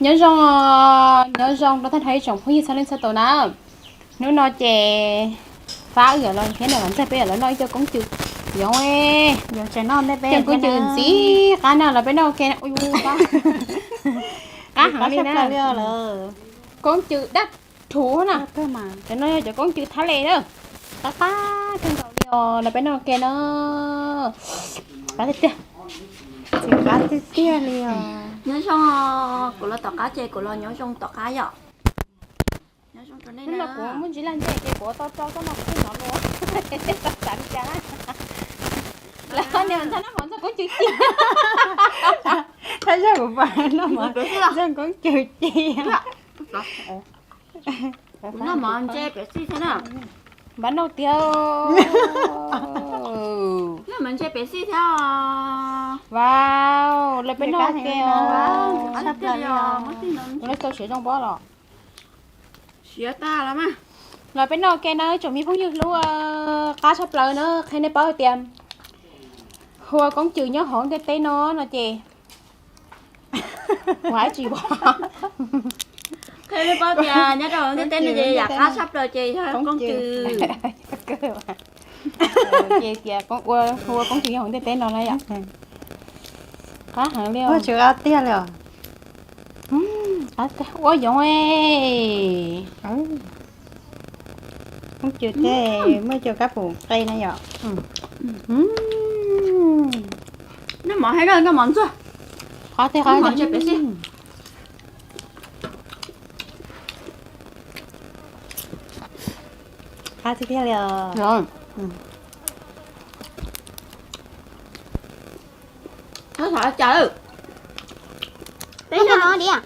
Nyob zoo, nyob zoo rau tag nrho ib tsoom phooj ywg txhua leej txhua tus na. Hnub no ces Fab wb yuav los thiab na, los ntxawg peb yuav los noj ib co koob cws. Yoov, cov koob cws ntxim qab na, los peb noj ua ke. Qab heev li na. Koob cws dab rhuv na. Cov no yog cov koob cws thab le na. Qab qab kawg nkaus li os, los peb noj ua ke na. Qab tiag tiag. Qab tiag tiag li os. Nyob zoo, kuv los tom qab ces kuv los nyob zoo tom qab yom. Nyob zoo rau nej na. Kuv muaj ntsis lag ntseg ces kuv tau rau koj noj koj nov lus. Tau xav li cas na. Lawv niag ntxhab noj mov ntxog koob cws ci. Thab zaj kuv pab noj mov ntxog koob cws ci. Noj mov ntse pem xij thiab na. Npab noj tiag. Noj mov ntse pem xij thiab. Vau, lawv peb noj ke. Lawv tau siav zoo pob los. Siav tag los mas. Los peb noj ke na tsoom me phooj ywg hlub, qab tshaj plaws na, qhia nej paub hais tias hu ua koob cws nyob hauv ntiaj teb no no ces ua dab tsi ua. Qhia nej paub tias nyob rau hauv ntiaj teb no ces yam qab tshaj plaws ces yog koob cws. Ces tias hu ua koob cws nyob hauv ntiaj teb no na yom. Qab heev li os. Ua tsw qab tiag li os. Ua yoov. Koob cws thiab muaj cov kab pum qe na yom. Noj mov hais na, noj mov ntxuag. Qab tiag, qab tiag. Qab tiag tiag li os. Thov thov cas. Peb noj mov diam.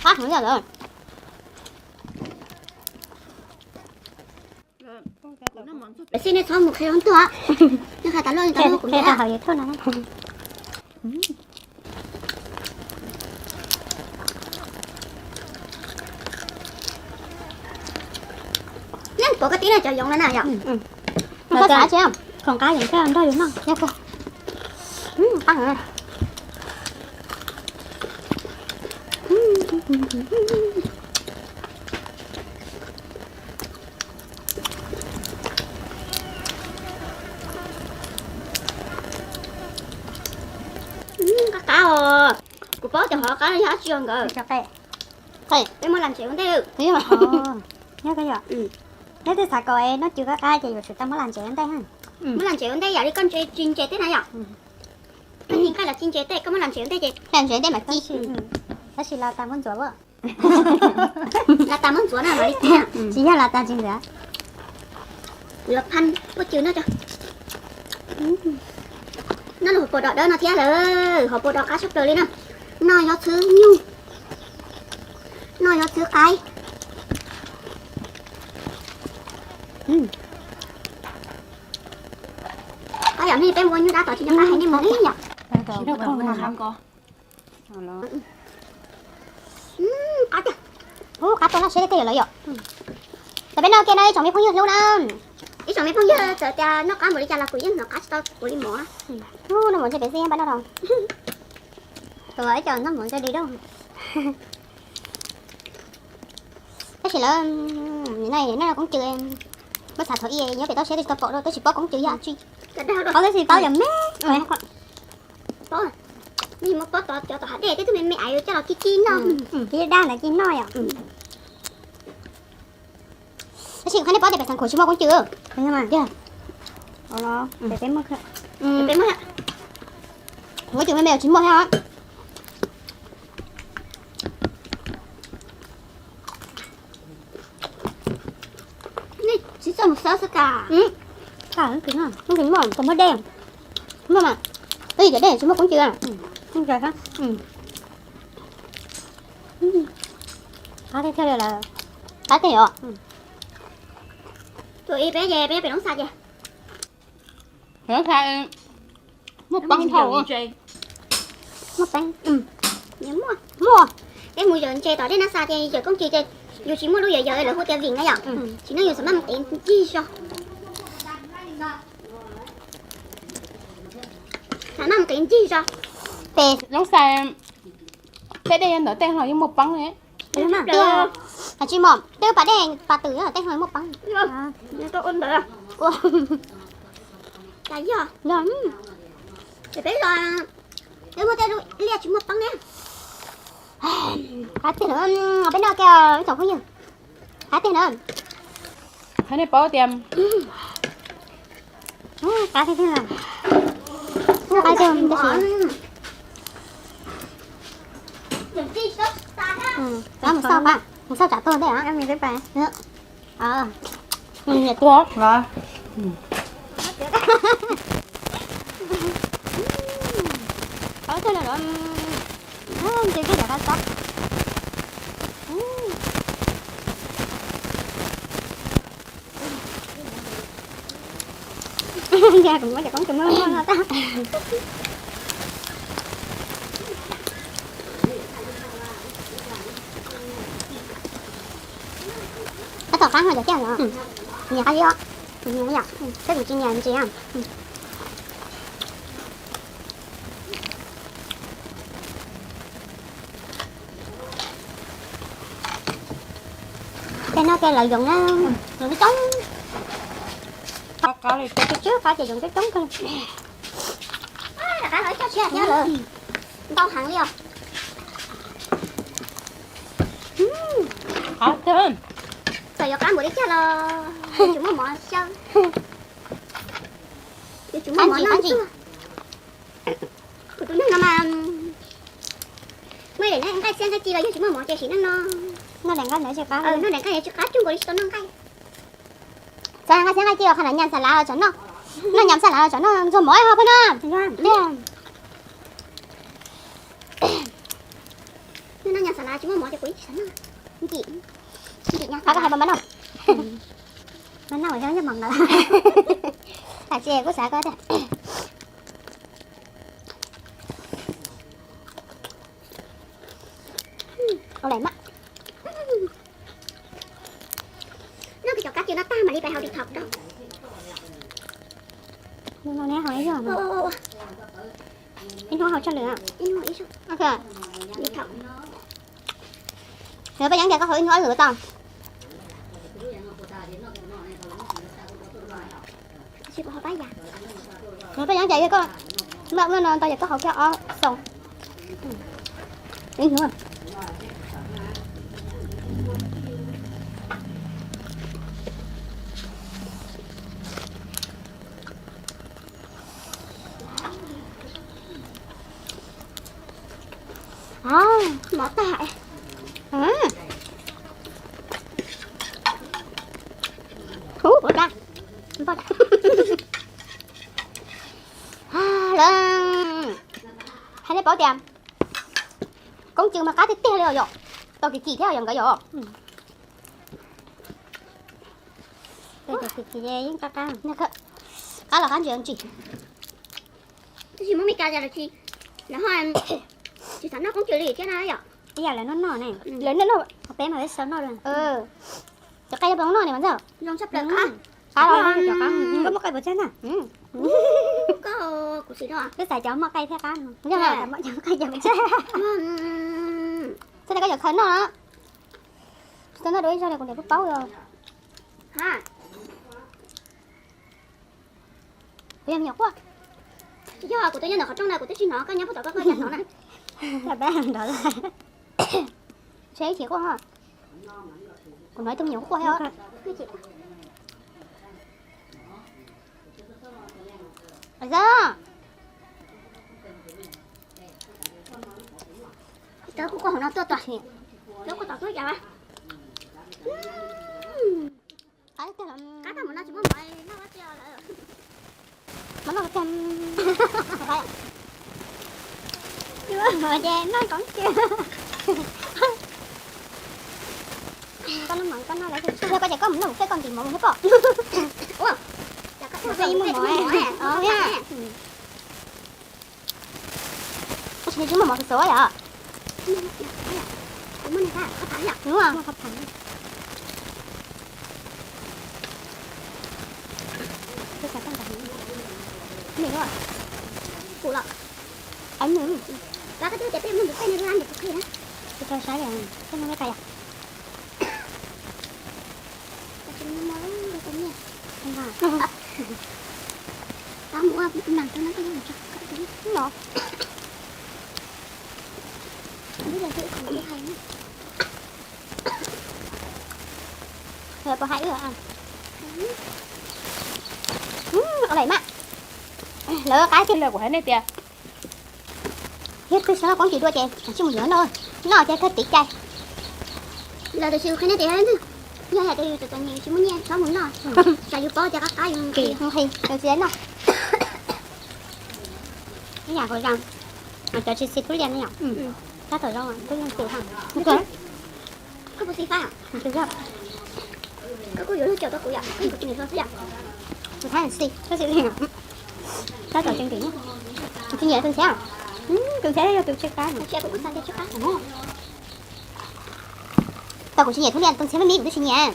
Qab heev li lawm. Peb xij nej txhob mus qhia lub ntuj, nej qhia tas luaj li tas luaj kuv qhia tau hauv YouTube no. Yeej puas koj tib na cov yoov no na yom. Koj xav tsis, khoom qab yoov thiab nrog yus noj. Qab heev. Qab qab os. Kuv paub tias hov qab yog dab tsi os nkawd. Peb muab lam ntsev ua ntej. Nyob twb xav kom noj cws qab qab ces yuav tsum tau muab lam ntsev ua ntej. Muab lam ntsev ua ntej yam li koj ntse tsis ntsev tej na yom. Nqaij los tsis ntsev tej, koj muab lam ntsev ua ntej ces lam ntsev ua ntej mas ci. Tab sis las tas muab ntxuav. Las tas muab ntxuav na, tsis yog las tas tsis ntxuav. Kuv yuav phaj koob cws noj tso. Noj lub hauv paus dom dawb no thiab lawm, hauv paus dom qab tshaj plaws li na. Noj yuav txhwb nyuj, noj yuav txhwb qaib. Qab yom, nej peb mus ua nyuj dab tom tsis nco qab hais nej mus li yom. Qab tiag. Qab tuaj noj siab tej yom lawv yom. Ces peb noj ua ke no ib tsoom me phooj ywg hlub na. Ib tsoom me phooj ywg txawm tias noj qab npaum li cas los kuv yeej hnov qab tsis tau kuv li mov. Noj mov ntse pem xij pab noj rau. Tus ib co noj mov ntse di dab. Tab sis lawv nim no noj koob cws, muab xav thaum ub nyob pem toj siab twb tsis tau pom dua, twb tsis paub koob cws yog dab, paub tab sis paub yog me. Paub, muab pob tov cov tom hav dej tej tug me me ais coj los kib kib noj. Kib dab ntawd kib noj yom. Tab sis kuv qhia nej paub tias pem Xeev Khuam tsis muaj koob cws. Peb muaj, peb muaj. Koob cws me me tsis muaj thiab. Nej tsis txawj mus xawb xwb ka. Koob cws muaj, koob cws muaj dej. Muaj mas. Tab sis cov dej tsis muaj koob cws. Qab tiag tiag li lawm. Qab tiag yom. Tus ib peb ces peb pem Loob Xas ces. Loob Xas muaj peeb dhau. Muaj peeb. Muaj. Peb mus yawm ntses tom dej Nab Xas ces yawm koob cws ces yus tsis muaj lub yawm yawm lawv hu tias vim na yom. Tsis no yus xam maj mus qiv ncig zog. Peb Loob Xais, peb dej yog ntawm tej los yeej muaj peeb li. Tsis muaj, tej pas dej pas twm tej los muaj peeb. Peb los, peb muaj tej liaj tsis muaj peeb ne. Qab tiag na, peb noj kiag ib tsoom phooj ywg. Qab tiag na. Qhov nej paub tias, qab tiag, qab tiag tab sis, mus xauj, mus xauj tsam tuag ntej. Niam tuag. Qhov twg los, ntshe koj cov qab txob. Kuv muab cov koob tus muaj muaj no tag. Tab tom qab no cov tiaj los, nyias qab liab, nyias yom, peb kuv tsis nyias ntsis. Tej no ces lawv yoov na, yoov coob. Qab qab li, qab tsib qab ces yoov coob coob kawg. Rov qab los ib co tshiab thiab lawm. Ntau heev li os. Qab tiag. Txawm yuav qab npaum li cas los yuav tsum muaj mov xyaw. Yuav tsum muaj mov noj tuaj. Kuv tus neeg no mas muaj daim nqaij xiab nqaij ci los yeej tsis muaj mov ces sim neej no. Noj daim nqaij ntawd tsis qab, noj daim nqaij ntawd tsis qab, cuag nkaus li tsis tau noj nqaij. Txawv nqaij xiab nqaij ci los qhov na nyas xav lav los tsam noj, noj nyas xav lav los tsam noj ntxuag mov ho pheej noj. Noj nyas xav lav tsis muaj mov ces kuv yeej tsis xav noj. Ntim, ntim nyas xav lav. Mas noj ua zoo ib hmos ntawd. Tam sis kuv xav koj tiag. Ua li mas. Noj kiag cov kab tiaj no tag mam li pais haus detox rau. Ua, ua, ua. Ib hnub haus tsawg lwm? Ib hnub ib zaug. Detox. Yog peb yeej tias koj haus ib hnub ob lwm tau. Yog peb yeej tias koj noj no tau ces koj haus kiag ob xoo. Ib hnub. Mov tag. Ub, ua dab. Lawv hais nej paub tias koob cw mas qab tiag tiag li os yom. Tau kim kim thiab yom nkawd yom. Yeej qab qab. Qab los qab ntsis ntsis. Tab sis muaj Meskas los tsis, lawv ho tsis xav noj koob cw li thiab na yom. Ib yam lawv noj noj ne. Lawv noj noj. Peb mas peb xav noj dua. Cov qaij yog peb noj ne mas ntxawm. Zoo tshaj plaws qab. Qab los cov qab. Koj muaj qaij puas txag na? Koj, kuv xav rau. Koj xav cov muaj qaij thiab qab. Yog cov muaj qaij cov puas txag. Txog li koj yuav khaws noj. Tsis tau noj dua ib zaug li kuv niam kuj paub os. Kuv yog me nyuam quaj. Yog kuv twb nyob ntawm qhov rooj na, kuv twb tsis hnov koj nyob puag tom koj, koj cas hnov na. Ntshe ib chim quaj. Kuv hnov ib tug me nyuam quaj thiab. Cov kuj quaj hauv no tuaj tuaj. Cov quaj tom tuaj cas. Qab tag, mus no tsis muaj mov noj, mov noj ces noj koob cw. Koj noj mov koj noj lawm, koj ces koj mus noj mus fej koj ntim mov mus thiab pom. Ua, mus fej ib muag mov. Ua tsis tsis muaj mov xov xov yom. Hnub, muaj qhov phav. Peb xav tau Nws los, kuv los, pab koj twb tias peb mus nug tus pej ne, lab nws kuv qhia na. Kuv tau saib yom, koj nug peb tas yom. Tsis muaj, tsis muaj, tau mus ua mam rau no, koj yuav mus tso kom no. Ntawd twb kuv hais na. Puas hais wb? Ua lawm mas. Lawv qab tiag li, kuv hais nej tias, yog twg xav noj poob tis dua ces tsij mus yuav noj, noj ces kawg tiv cai. Lawv tias tsis qhia nej tias yog hais tias yus txom txom nyem tsis muaj nyiaj txhob mus noj, tsam yus paub tias qab qab yus nqhis, yus tsis noj. Ib yam hauv zoo, cov tsis xis thub liaj ne yom, tab tom zoo, tub yeej xis ha. Koj puas xis fab? Koj kuj yuav luag caum rau kuv yom, kuv tsis nyiam xwb yom. Kuv txhais xis, koj xis li, tab tom tseem ntim. Kuv tsis nyiam tus ntxhiab, tus ntxhiab yog tus tsw qab. Tau kuv tsis nyiam thub liaj, tus ntxhiab mib mib kuv twb tsis nyiam.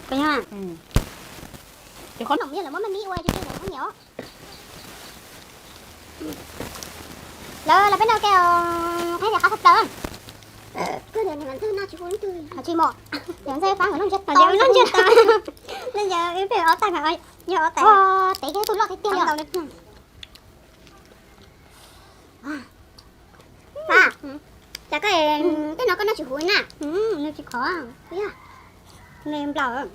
Koj yog, tus qhov no yog lawv muab mib mib ua tsis tau lawv muab nyiam. Lawv, lawv peb noj ke, qhib tias qab tshaj plaws. Tsis mus, ntxhais fab nkawd noj ntsiag to, noj ntsiag to. Nej yog ib pem ob tag, yog ob tag. Tev kiag tus loj tiag tiag li. Fab, cas koj tej no koj noj tsis huv na? Nws tsis khov, nws nplaum.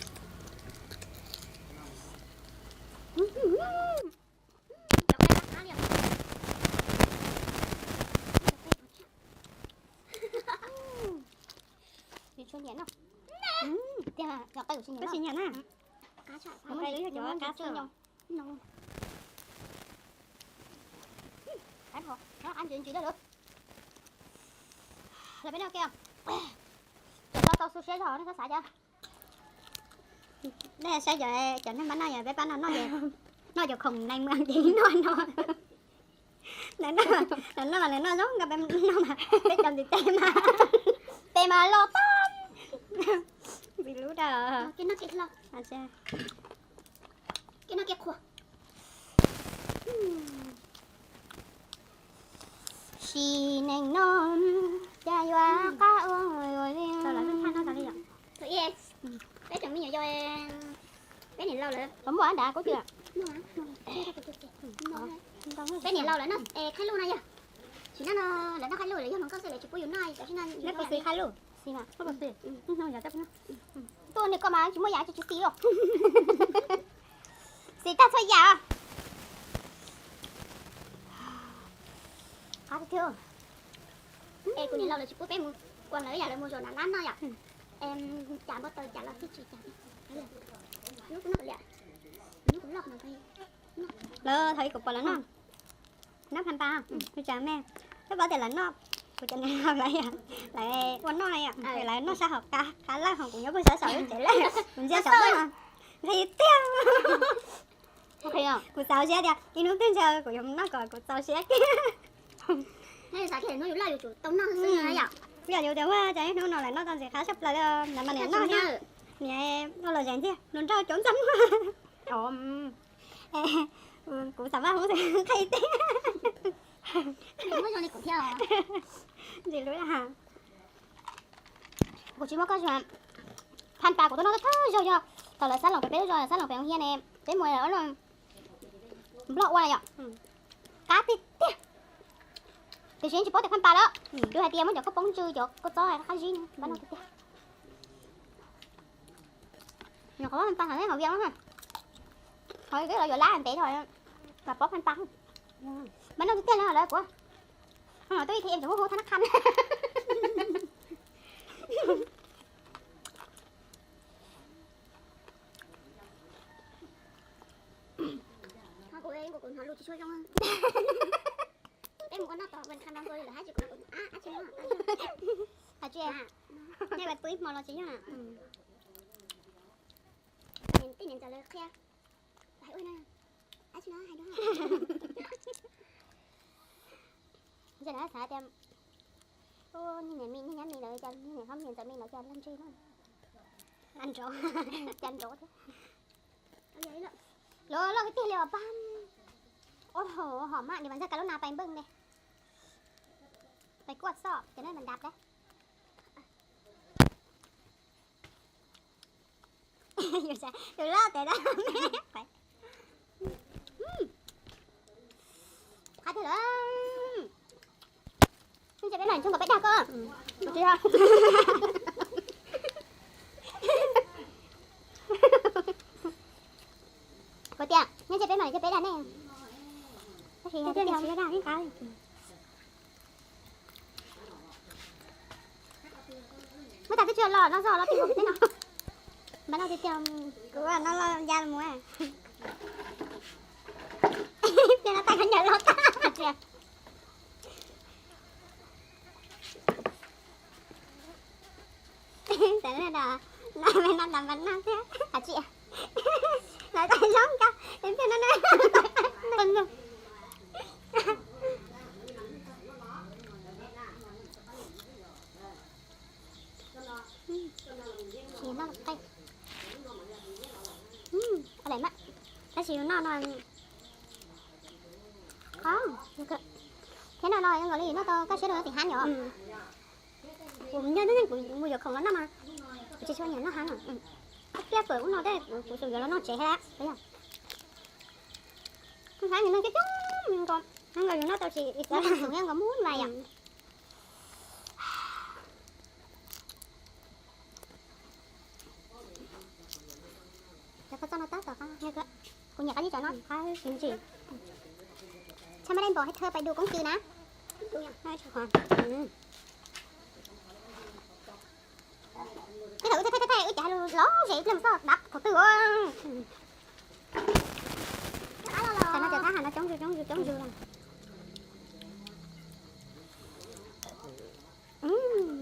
Tiag, yog qe kuv tsis nyiam na. Qab tshaj, qab tshaj. Qab ntsis ntsis lawm. Lawv peb noj ke, cov tau tau xu siab zog nej txhob xav cas. Nej saib cov, cov neeg pab noj, yog peb pab noj noj, noj cov khoom neeg mas ces noj no. Lawv noj, lawv noj zoo nkauj, peb noj mas peb cov ntiv tes mas, tes mas los tag. Ntxim lub dag. Kev noj kev hlo, kev noj kev qhuas. Sim neej no cas yuav qab ua li. Peb tseem me nyuam yaus, peb niam laus lawv, muaj nrad kuv twb, peb niam laus lawv noj qhaib luj no yog, tsis noj no, lawv noj qhaib luj lawv yog hluas nkauj xwb lawv tsis pub yus noj, tam sim no yus noj qhaib luj. Xis mas, tuaj nws koj mas tsis muaj yam tsis tsis xis los. Xis tag txhua yam. Qab tiag. Es kuv niam laus lawv tsis pub peb mus, kuv lawv yam lawv mus zaum nram lab noj yom. Cas npau taws cas los twb tsis cas. Lawv thaum ub kuv pom lawv noj, noj phaj npas, kuv tsa me, twb paub tias lawv noj, kuv cov niam laus lawv, lawv ua noj na yom, lawv noj sab hauv qab, qab lawj hos kuv nyob puag sab saum lub tsev lawm, kuv ntsia saum nqhis tiag. Kuv xav siab tias ib hnub twg ntshe kuv yuav mus noj kom kuv txaus siab kiag. Yog yus tias muaj cas ib hnub no lawv noj tau ntxim qab tshaj plaws li, lawv mas niam noj, niam ua los zes ntiag, hluas nraug cov ntxaj muag. Kuv xav maj hub xwb qhia tiag. Ntxim lub. Kuv tsis muaj koj zog, phaj npas kuv tuaj noj thawj zaug yog thaum lawv xab loos pem peb lub zos, xab loos pem hia ne, peb mus nplog ua yom. Qab tiag tiag. Tiam sis tsis paub tias phaj npas lawm, yus hais tias muab cov khaub poob ntsw cov kua txob qab zib pab noj tiag tiag. Nyuam qhuav phaj npas hov, hov vias, hov peb los yuav lab ntev los, mas paub phaj npas. Pab noj tiag tiag li lawv kuv. Tuaj ib thaum em tseem muab hu thab nab qha. Kuv hnov lus tsis tshua zoo. Peb mus ua noj tom Ven Kham Rau Ntua li lawm hab tsis kuv, ab tsis, nej peb pw ib hmo los tsis yog. Tej niam ntxawm lawv qhia, hais ua na, ab tsis no hais dua. Ntse lawv xav tias niag niam me, niag nyab me lawv, niag niam hlob me, niam ntxawm me lawv cas laj ntseg na. Laj nrov, cas nrov thiab. Loj tiag li os pab. Ua hom mas ni vas ntxag ka lub nas pais npwj ne. Pais kuaj txoj ces nej mas dab dab. Tus loj tes da. Qab tiag lawm. Ntsia peb mam ntsug kom peb dag koj. Kuv tias nyob ntsia peb mam ntsug peb dag nej. Tab sis dag dag qab. Muab tas twb tsis los no zog los tim tej no. Npaj no tiag tiag. Kuv no los ya mus. Tias no tas khaub ncaws los tag. Tam no no tas mas no thiab hais tsis. Lawv tas zoo nkauj es tias no no. Noj qe. Tab sis yus noj no, thiab no no zoo nkaus li noj tau kaj siab rau tim hab yom. Kuv nyob twb yeej kuv mus yuav khoom los noj mas kuv tsis tshua nyiam noj hab no. Ib pliag pawm ub no tej kuv xum yuav los noj tsev thiab. Hab nws noj coob coob nkaus, hab nkaus yus noj tau tsis xav xum nkaus muab vais yom. Cov kua txob no tab tom qab, kuv nyiam qab zib cov no, qab tsis ntsim. Txhaj maj dej npos hais thawj pais du koob kws na. Tej thaum wb thaij thaij thaij wb cas hais lus lom zem ib pliag xwb dab thaum twg. Tam no cov thab ham no coob zus coob zus coob zus.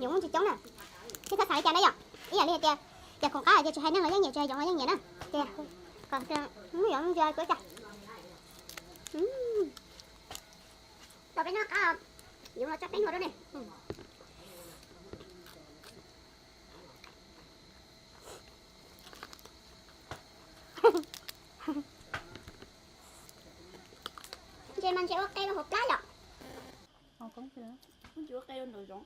Yuav muaj ntsis coob na. Tsis txhob xav li cas na yom. Ib yam li hais tias, yam khoom qab hais tias tsis hais neeg los yeej nyiam, tsis hais yoov los yeej nyiam na. Ces kom muab yuav ntsia kuv cas. Tau peb noj qab, yuav los coj peb noj rau ne. Ntses mas ntses ua qe rau hauv plab yom. Ntses ua qe rau nraum zoov.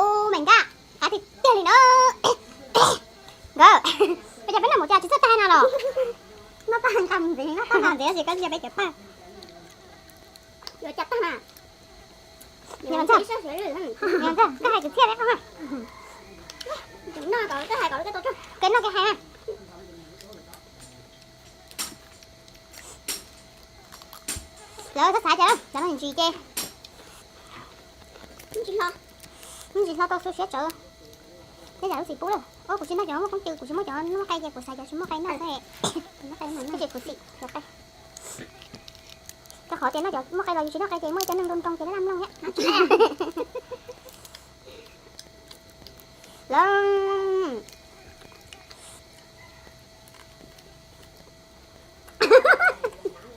Ub, me nkaj, qab tiag tiag li na. Nkawd, peb cov peb noj mus cas tsis txawj tag no los. Noj tag nqa mus ntxiv, noj tag nqa ntxiv tab sis koj cia peb cov tag. Yuav cas tag na. Niam ntxawg, koj hais kwv txhiaj peb qhov na. Kev noj kev hais na. Lawv xav xav cas lawv no ntsis ces ntsis hlo tau xu siab tsawv. Tej yam lub txiv pub lawm. Ua kuv tsis noj cov muaj koob kws, kuv tsis muaj cov muaj qe ces kuv xav cov tsis muaj qe noj xwb. Tab sis kuv xim cov qe. Rau qhov tias noj cov muaj qe los yus tsis noj qe ces muaj ib cov neeg nroo nroo ces laj laj mloog thiab. Lawv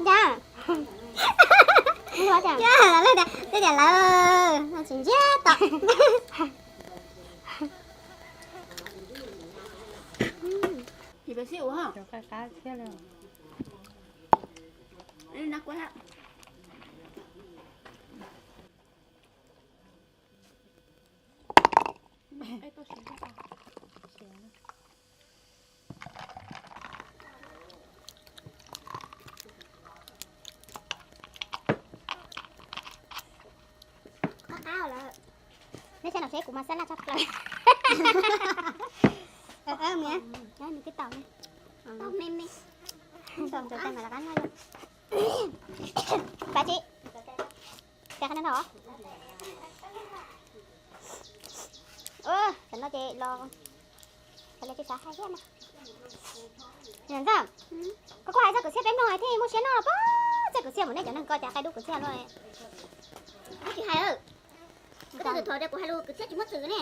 Ncaj. Ncaj, lawv tias, lawv tias lawv no tsis ntsiab tom. Qab qab lawm. Neb saib no seb kuv mas xab laj tshaj plaws. Nws twb tau ne. Tau me me. Tau ntawd mas lawv qab noj. Kav tsij. Kav qab noj. Tam no ces los, tam no tsis xav hais thiab mas. Ntxawg, koj kuj hais txog kwv txhiaj peb mloog hais thiaj muaj siab noj pob. Txhiaj kwv txhiaj mus nej cov neeg ko cas qai dub kwv txhiaj luaj. Koj tsis hais, koj twb thaum tias kuv hais lus kwv txhiaj tsis muaj txwm ne.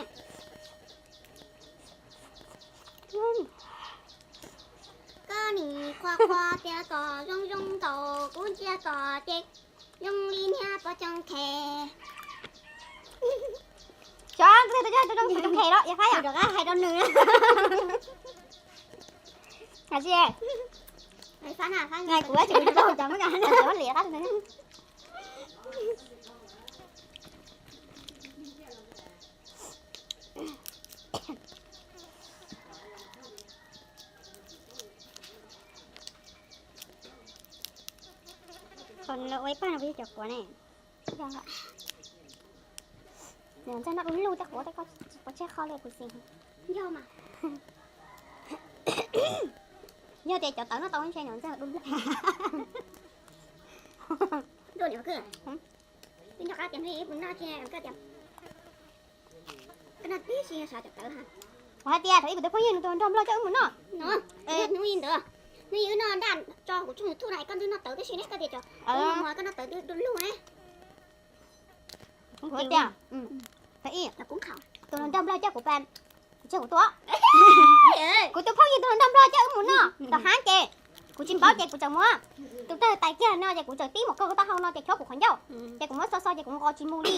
Koj nim qhua qhua tias kom zoo zoo nkaus kuv ntsia kom ces zoo li niag pov coos khes. Xyov, kuv twb tau coj rau kuv tus kheej los yog Fab yom. Rov qab hais rau nws. Hais tsis, kuv tsis tau cov muab cov liam qab. Qhov lawv ua ib pab no kuv yog cov quav ne. Nws ntxawg noj du lug tej quav tej ko, quav tseg qho li kuv xav. Yog mas. Yog tias cov tawv noj tau ntshe nws ntxawg du lug. Kuv hais tias thaum ib kuv tus phooj ywg nws tus hluas nraug Nplog coj wb mus noj. Hnub ib ntawd, hnub ib wb noj daj tso kuv tshooj YouTube no es koj twb noj tawv tib si ne, koj tias cov, koj noj tawv du lug ne. Kuv tias, tus hluas nraug Nplog coj kuv, kuv tseg kuv tuaj. Kuv tus phooj ywg tus hluas nraug Nplog coj wb mus noj tom hav ces kuv tsis paub ces kuv tseem muab tus dawj tais kiag no ces kuv tseem tib mus kaw taub hau no ces chob kuv qhov ncauj. Ces kuv muab xo xo ces kuv nqos tsis mus li.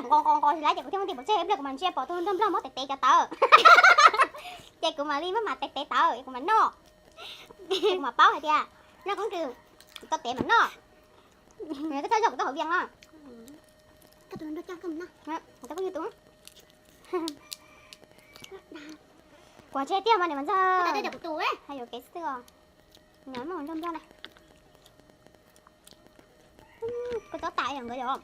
Nqos nqos nqos tsis laib ces kuv thiaj muab tis pov tseg ib pliag kuv mam ntsia pom tus hluas nraug Nplog muab tes tes cov tawv. Ces kuv mam li muab mam tes tes tawv es kuv mam noj. Ces kuv mam paub hais tias noj koob nws tau tes mam noj. Koj txhob zog kuv tau hauv vias no. Kuv tau phooj ywg tus. Kuv tsis hais tiag mas niam mas ntxawg. Hais yuam kev xwb os. Nyob muaj nrog Nplog na. Koj txob tam yom nkawd yom.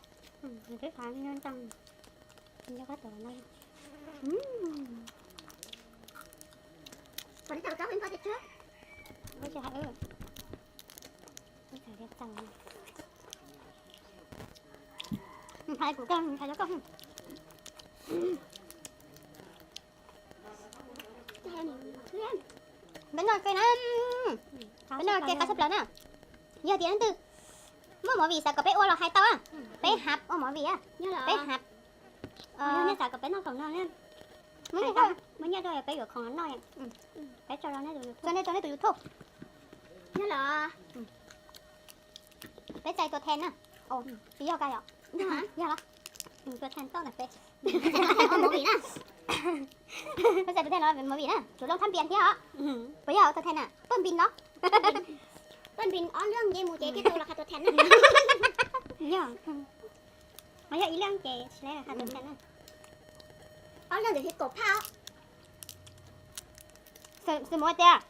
Hais kuv koj, hais rau koj. Peb noj ke na, peb noj ke qab tshaj plaws na. Yog tias leej twg muaj movie xav kom peb ua los hais tau, peb hab ua movie, peb hab. Yog nej xav kom peb noj khoom no, muab nyiaj rau peb yuav khoom noj. Peb tso rau nej tus YouTube. Peb txais tua then na. Tsis yog koj yom? Yog los? Tua then tau na peb. Peb txais tua then los movie na, tsum loo thab npias thiab os. Puas yog tua then na? Paj npis los? Paj npis ob leeg nce mus ces thiaj tau los qhia tua then na. Yog. Mas yog ib leeg ces tsis lawv los qhia tua then na. Ob leeg ces thiaj kaum phaj. Xws mus tias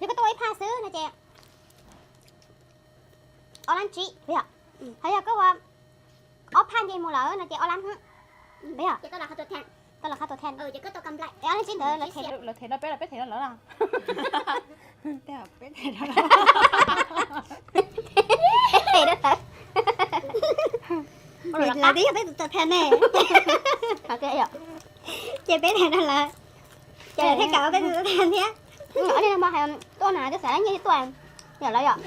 yog koj tuaj ua ib phaj xwb no ces ob lab tsib, puas yog? Ho yog koj ua ob phaj nce mus lawm no ces ob lab hwb, puas yog? Tau los qhia tua then. Ob lab tsib ntawd lawv them rau peb los peb them rau lawv? Peb them rau lawv. Lawv twb yog peb tus tua then ne. Ces peb them rau lawv. Ces lawv thiaj kam ua peb tus tua then thiab. Tuaj na, twb xav nyiaj tuaj, yog lawv yom.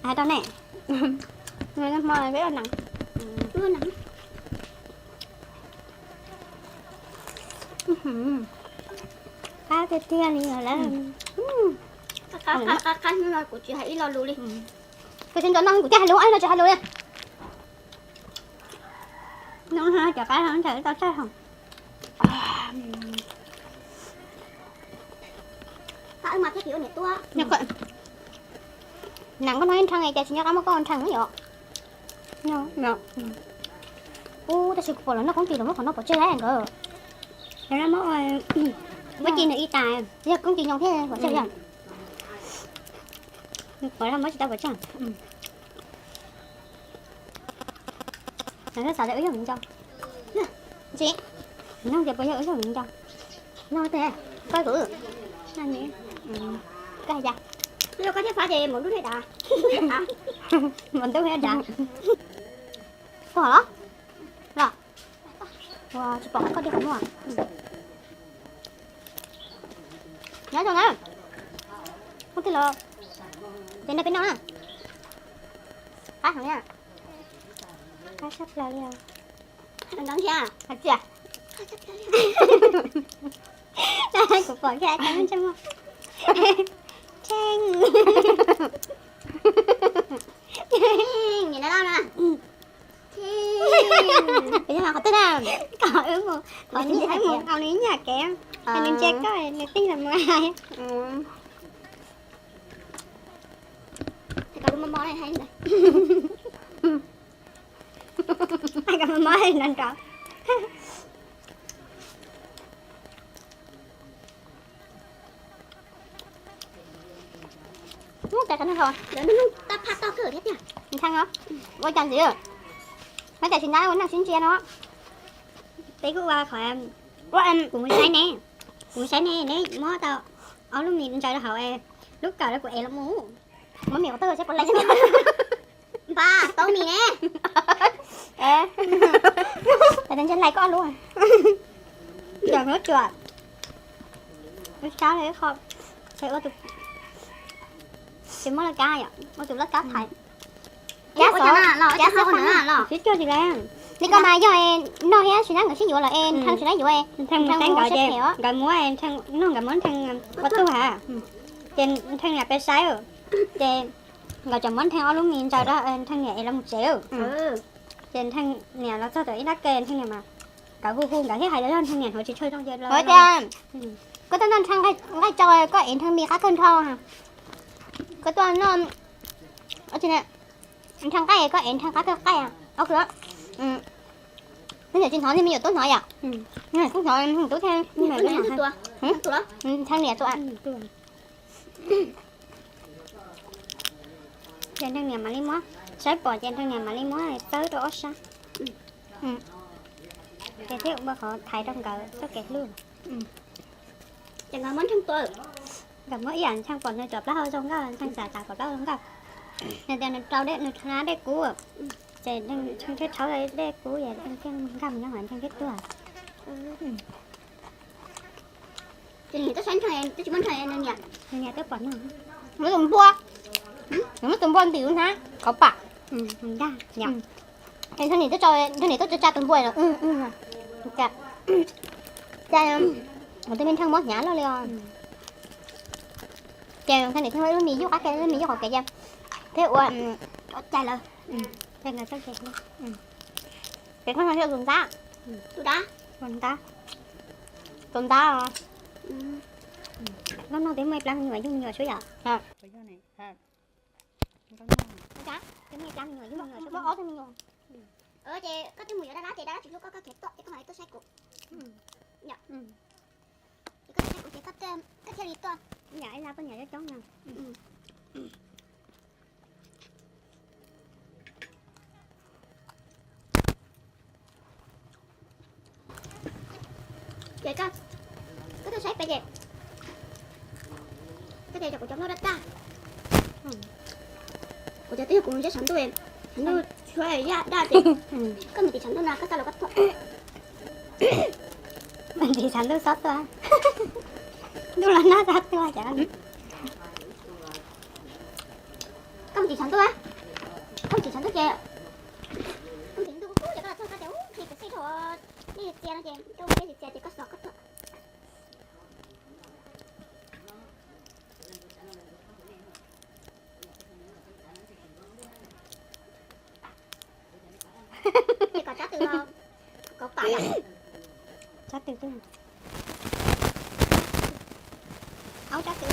Hais rau nej, hmo peb ua nees. Qab tiag tiag li lawm. Qab hnub no kuv tsis hais ib lo lus li. Kuv tsis nco no kuv thiaj hais lus, no tsis hais lus li. Cov qab no tau tsaij hov. Nees koj no ib nrhee ces tsis nco qab muab koj ua nrhee yom. Ub, tab sis kuv pom lawv noj koob tis los muab qhov no pov tseg lawm nkawd. Muab ci nws ib tas, yog koob tis nyoos thiab pov tseg yom. Pov muab tsis tau pov tseg. Xav tias wb yog viv ncaus. Tsis, nug tias puas yog wb yog viv ncaus. Nug tias, koj kuv, koj hais cas? Koj thiaj fab ces maum ntuj thiaj dav. Maum ntuj thiaj dav. Koj los? Los? Ua tsis pom koj dej qhov muag. Nyob zoo na. Ub, twb los, ces no peb noj na. Qab heev na. Qab tshaj plaws li os. Hais tias, kuv pom kiag tau ntsej muag. Tshee. Tshee, nim no loj na. Tshee. Qhov twg na? Kom wb mus, qhov nyiam wb mus nkaus nws nyuam kev, nws ntsia koj nws tij los mus hais. Kom mob mob no nrov. Tab phaj toj kawg thiab tiag. Ntshai os. Ua cas ntxiv, ua cas tsis ntab ua neej sib ntsia no. Peb kuj ua qhov, kuv mus saib ne, kuv mus saib ne, neb muab tau ob lub mis ntsaws rau hauv es lub kawm rau kuv ev los mus. Muab mis ua tawg seb puas lais. Npaj tau mis ne. Ntshai lais koj ob lub. Cov huab cua. Ua tsab li qho, tsis ua tus, tsis muab laj kab yom, ua tus laj kab thaiv. Cab xov, cab xov qhov na los sib cuag tsis lais. Li koj mas yog noj thiab sis nab nkawd sib yuav lawm es Nthee sis nab yuav, Nthee mus saib nkawd ces nkawd muab, Nthee noj nkawd muab Nthee ua tug ha, ces Nthee niam pes saib, ces nkawd tseem muab Nthee ob lub mis ntsaws rau Nthee niam es los mus tsev. Ces Nthee niam los txog tom ib lab ke, Nthee niam mas nkawd hu hu nkawd thiab hais los yog Nthee niam hnuav tsis tshua zoo ces los. Koj tuaj noj Nthee nqaij tsau koj ev Nthee mis qab kawg nrho. Koj tuaj noj Nthee nqaij koj ev Nthee qab kawg qaij. Neb niam tsis hnov li me nyuam tub hnov yom. Tub hnov tub thiab. Nthee niam tua. Ces Nthee niam mam li muab, saib pom ces Nthee niam mam li muab txawb rau ob sab. Ces thiaj ua qhov thaiv rau nkawd txoj kev hlub. Ces nkawd muab Nthee tua, nkawd muab ib yam Nthee pom nws cov plaub hau zoo nkauj, Nthee xav xav cov plaub hau zoo nkauj. Nws tias nws rau dej, nws rau dej kub, ces Nthee thiaj rhaub dej kub es Nthee thiaj nkag mus nyob hauv Nthee thiab tuag. Ces nws twb saib Nthee, twb tsis muaj Nthee, nws niam, nws niam twb pom nws. Muab tus npua, nws muab tus npua ntim hnab qhov pam. Ces Nthee niam twb, Nthee niam twb tsa tus npua no. Cas, cas, tus me Nthee mob hnyav loj li os. Ces Nthee niam thiaj muab lub mis yug qab ke, lub mis yug qhov kev ces thiaj ua cai lawm. Ces nkawd txoj kev, kev koj no yog tus ntab, tus ntab, tus ntab os. Lub no twb muaj ib plab me nyuam yug me nyuam xwb yom. Muaj ob tug me nyuam. Ces koj twb mus yuav dab dab ces dab dab tsis hlub koj, koj khiav tuaj ces koj mam li tuaj saib kuv. Ces koj tuaj saib kuv ces koj thiaj li tuaj. Yam ib lab poj niam coob coob no. Ces koj tuaj saib peb ces koj tias kuv cov nplooj daj daj. Kuv tias twb yog kuv mus ntsib tshav ntuj, tshav ntuj tshuab yaj daj ces koj mus tim tshav ntuj na, koj txhob los koj tuaj. Mus tim tshav ntuj txhob tuaj. Ntuj los nag txhob tuaj cas. Koj mus tim tshav ntuj, koj mus tim tshav ntuj ces, koj mus tim ntuj kub ces koj los txog koj tias ub, nqhis kuv xij dhau, nej txias no ces rau peb txias ces koj xov koj tuaj. Ces kom tsab tw los, kom pam. Tsab tw twb, aub tsab tw.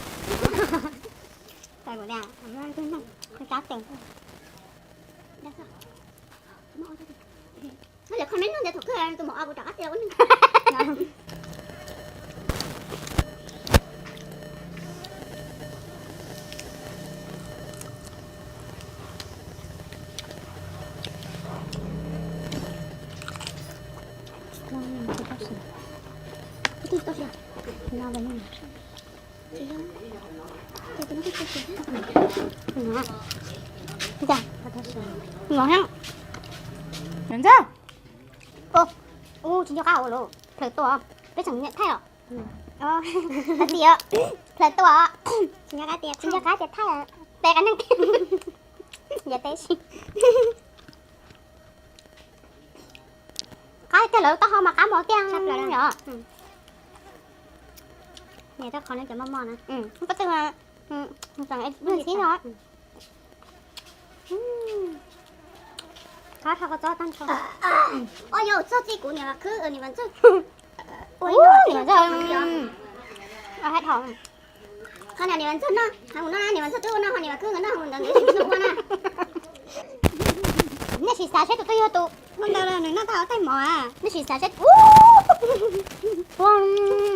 Txais kuv tias, tsab tw, tsab tw. Lawv comment no tias thaum kawg tus maum os kuv rov qab tias ua neeg. Ub, tsis nco qab ua lawm, plhawv tua, peb tseem nyiam thaij os. Txiv, plhawv tua, tsis nco qab tias thaij, peb qab neeg, yog teb si. Qab kiag lawv taub hau mas qab mos kiag yom. Niam rau qhov no cov mos mos na. Pob tw, tseem xib no. Qab dhau koj txob tag nrho. Ua yog txog txij kuv niam Vam Khwb, niam Vam Ntxawg. Ua niam Vam Ntxawg, qab dhau. Qhov niam Vam Ntxawg no, hais mus no, niam Vam Ntxawg twb ua no, ho niam Vam Khwb nkawd no hais mus ntawd nkawd tsis tau ua na. Nej sim xav seb tus twg yog tus ua ntawd los nws noj tau tej mov a. Nej sim xav seb, ua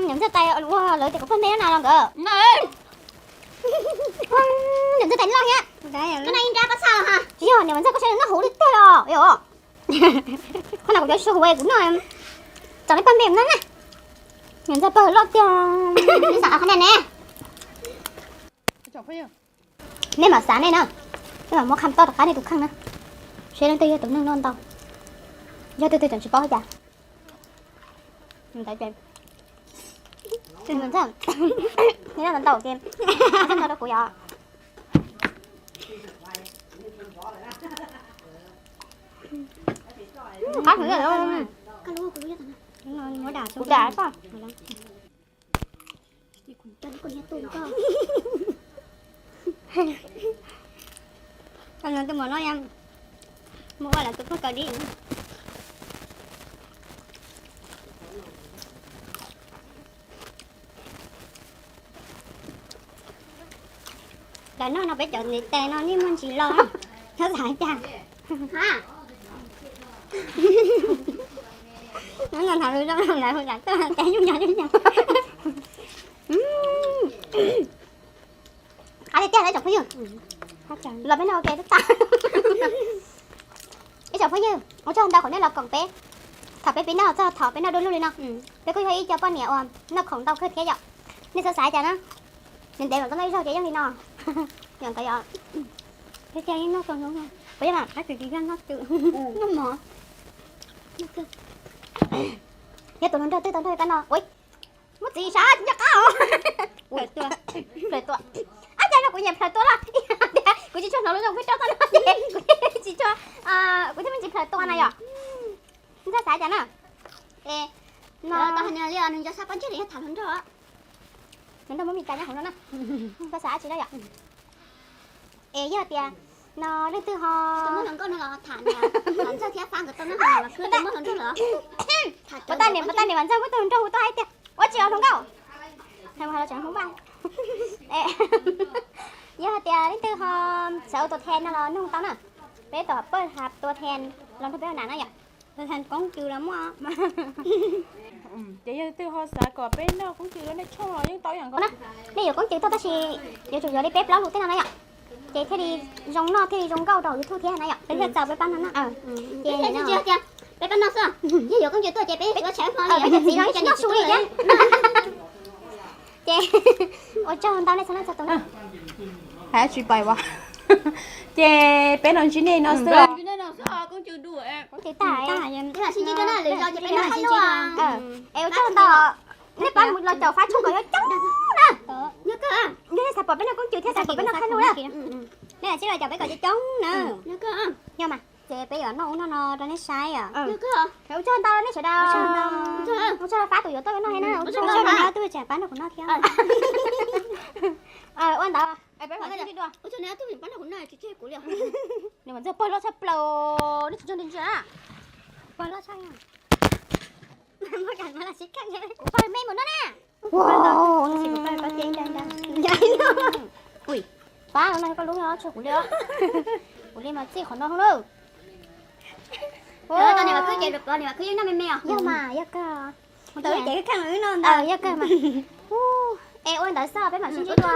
niam Ntxawg tais ua lawv tias kuv pog npe no na los nkawd. Niam Ntxawg tais loj thiab. Koj no ib nrab pab txhaj los ha. Tsis yog niam Vam Ntxawg koj saib nws noj huv li tiag los yom. Qhov no kuv cov su huv kuv noj txaus nej pawg npe na. Niam Ntxawg pawg loj tiag. Xav qhov nej ne. Nej mam xav nej na. Nej mam muab kham toj rov qab nej tus kheej na. Seb leej twg yog tus neeg noj ntau. Yog twg twg tseem tsis paub cas. Ntawd ces, nej noj ntau ces, ntau rau kuv yom. Qab heev. Kuv dam koj. Tus mos no mus ua lawv tus pog kaus dib. Lawv noj no peb cov ntiv tes no yeej muaj ntsis lo, nyob xav cas. Nyob no tham lus zoo lawm hu lawm tuaj ces yooj yog yooj yog. Qab tiag tiag ib tsoom phooj ywg, los peb noj ua ke twb tag. Ib tsoom phooj ywg, ua tsaug ntau qhov nej los koom peb. Thaum peb pib noj txog thaum peb noj du lug li no, peb kuj yog ib co poj niam uas noj khoom ntau kawg thiab yom. Nej xav xav cas na, ntev ntev mam tau noj ib zaug ces yeej li no. Yog nkawd yom, peb yeej noj tau, puas yog mas, noj mov. Yog tus hluas nraug twg tau nrog peb noj, ua muab txiv sav tsis nco qab os. Plaws tua. Ab, cas no kuv nyiam plaws tua los, kuv tsis tshua hnov lus zoo peb rau tau no ces kuv tsis tshua, kuv thiaj me ntsis plaws tua na yom. Ntxawg xav cas na? Es no tau hais nws li os, nws nco sab pob ntseg los yog tham hluas nraug. Hluas nraug muab me cas nyob hauv no na. Tau xav tsis da yom. Es yog tias no leej twg ho muab hluas nkauj no los tham na, Vam Ntxawg thiab Fab nkawd tau noj hais tias muab hluas nraug los. Puas tab niam, puas tab niam Vam Ntxawg muab tus hluas nraug hu tuaj hais tias ua tsis ua hluas nkauj. Hais ua los tseem hmoob vaj. Yog hais tias leej twg ho xav ua tua then no los nug tau na. Peb tom pawg has tua then los nrog peb ua nam na yom. Tua then koob cws los muaj. Ces yog leej twg ho xav kom peb noj koob cws los nej tshooj los yeej tau ib yam nkaus. Nej yuav koob cws tuaj tab sis yuav tsum yuav li peb plaub lus tej no na yom. Ces thiaj li zoo noj thiaj li zoo nkauj rau YouTube thiab na yom. Peb thiaj txaus peb pab no na. Ces peb pab no xwb, yog yuav koob cws tuaj ces peb yuav tshaib hmo li, peb cov txiv no ib tsis noj su li thiab. Ces ua tsaug ntau nej txhua leej txhua tus. Hais tsis pais as. Ces peb los ntsib nej no xwb. Es ua tsaug ntau. Nej pab mus los caum Fab tshooj kom coob coob na. Yog nej xav pom peb noj koob cws thiab xav pom peb noj khab nus na, nej lam sib los caum peb kom coob coob na. Yog mas ces peb yuav noj ub noj no rau nej saib os. Ua tsaug ntau nej sawv daws. Ua tsaug rau Fab tus yuav tuaj noj thiab na. Ua tsaug rau nej ob tug tseem pab nrog kuv noj thiab. Ua ntawd. Ua tsaug nej ob tug pab nrog kuv noj, tsis tseg kuv li. Nws mas ntxawg pog loj tshaj plaws, nej tsis ntseeg ntsia. Pog loj tshaj. Kuv pog me mus no na. Pab no koj lub no tshuav kuv li. Kuv li mas txij qhov no lawm. Yog mas yog kawg. Yog kawg mas. Es ua ntawd xwb peb mam sib ntsib dua.